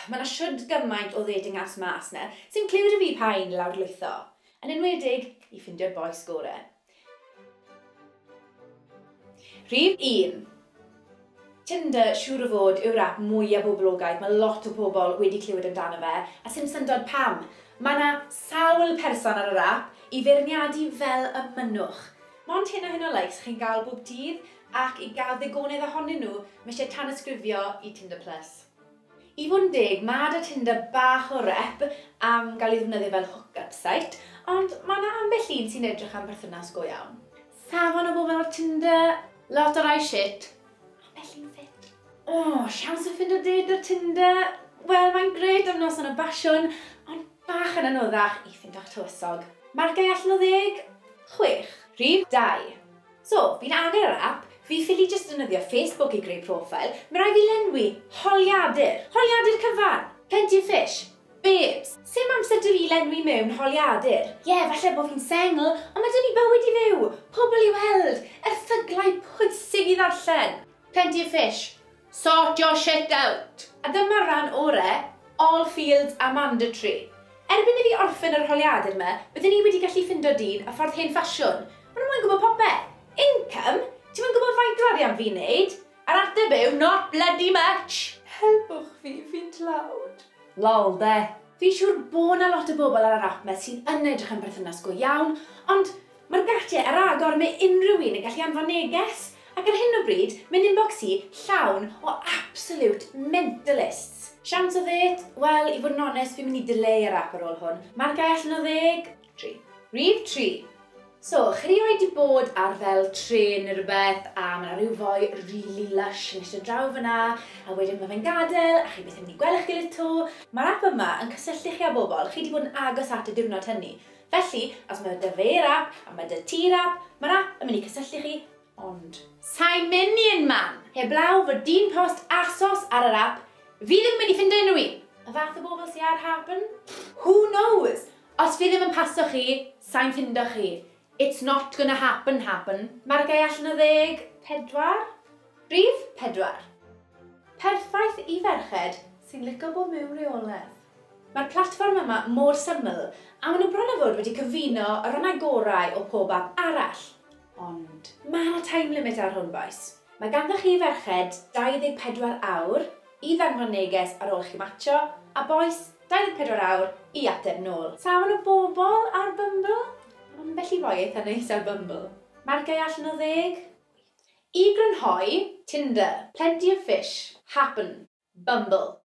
Mae 'na shwd gymaint o ddating apps mas 'na, sy'n cliw 'da fi pa un lawrlwytho. Yn enwedig i ffindio'r bois gore. Rhif 1. Tinder, siŵr o fod, yw'r app mwyaf boblogaidd, mae lot o bobl wedi clywed amdano fe, a sim syndod pam. Mae 'na sawl person ar yr app i feirniadu fel y mynnwch. Mond hyn a hyn o likes chi'n gael bob dydd, ac i gael ddigonedd ohonyn nhw, mae eisiau tanysgrifio i Tinder Plus. I fod yn deg, mae 'da Tinder bach o rep am gael ei ddefnyddio fel hook-up site, ond mae 'na ambell un sy'n edrych am perthynas go iawn. Safon o bobl ar Tinder, lot o rai shit, ambell un ffit. O, siawns o ffindo date ar Tinder? Wel, mae'n grêt am noson o basiwn, ond bach yn anoddach i ffindo'ch tywysog. Marciau allan o 10? 6. Rhif 2. So, fi'n agor yr app, fi ffili jyst defnyddio Facebook i greu profile, mae rhaid fi lenwi holiadur. Holiadur cyfan! Plenty of Fish. Babes, sim amser 'da fi lenwi mewn holiadur. Ie, yeah, falle bod fi'n sengl, ond mae 'da fi bywyd i fyw, pobl i weld, erthyglau pwysig i ddarllen. Plenty of Fish. Sort your shit out! A dyma'r rhan ore, all fields are mandatory. Erbyn i fi orffen yr holiadur yma, byddwn i wedi gallu ffindo dyn y ffordd hen ffasiwn. Maen nhw moyn gwybod popeth. Income? Ti'n moyn gwybod faint o arian fi'n neud? A'r ateb yw, not bloody much! Helpwch fi, fi'n tlawd. Lol, de. Fi'n siŵr bod 'na lot o bobl ar yr app 'ma sydd yn edrych am berthynas go iawn, ond mae'r gatiau ar agor, mae unrhyw un yn gallu anfon neges. Ac ar hyn o bryd, mae'n inbox i llawn o absolute mentalists. Siawns o ddêt? Wel, i fod yn onest, fi'n mynd i dileu yr app ar ôl hwn. Marciau allan o 10? 3. Rhif 3. So, chi rioed 'di bod ar fel trên neu rhywbeth a mae 'na rhyw foi really lush yn eistedd draw fan'na a wedyn mae fe'n gadael a chi byth yn mynd i gweld eich gilydd 'to. Mae'r app yma yn cysylltu chi â bobl chi 'di bod yn agos at y diwrnod hynny. Felly, os mae 'da fe'r app a mae 'da ti'r app, mae'r app yn mynd i cysylltu chi, ond sai'n mynd i unman! Heblaw fod dyn post ASOS ar yr app, fi ddim yn mynd i ffindo unrhyw un! Y fath o bobl sy ar Happn? Who knows? Os fi ddim yn paso chi, sai'n ffindo chi. It's not gonna happen, happen. Marciau allan o 10? 4? Rhif 4. Perffaith i ferched sy'n lico bod mewn reolaeth. Mae'r platfform yma mor syml, a maen nhw bron a fod wedi cyfuno y rannau gorau o pob app arall. Ond mae 'na time limit ar hwn, bois. Mae ganddoch chi ferched 24 awr i ddanfon neges ar ôl chi matcho, a bois 24 awr i ateb nôl. Safon o bobl ar Bumble? Ambell i foi eitha neis ar Bumble. Marciau allan o 10? I grynhoi, Tinder, Plenty of Fish, Happn, Bumble.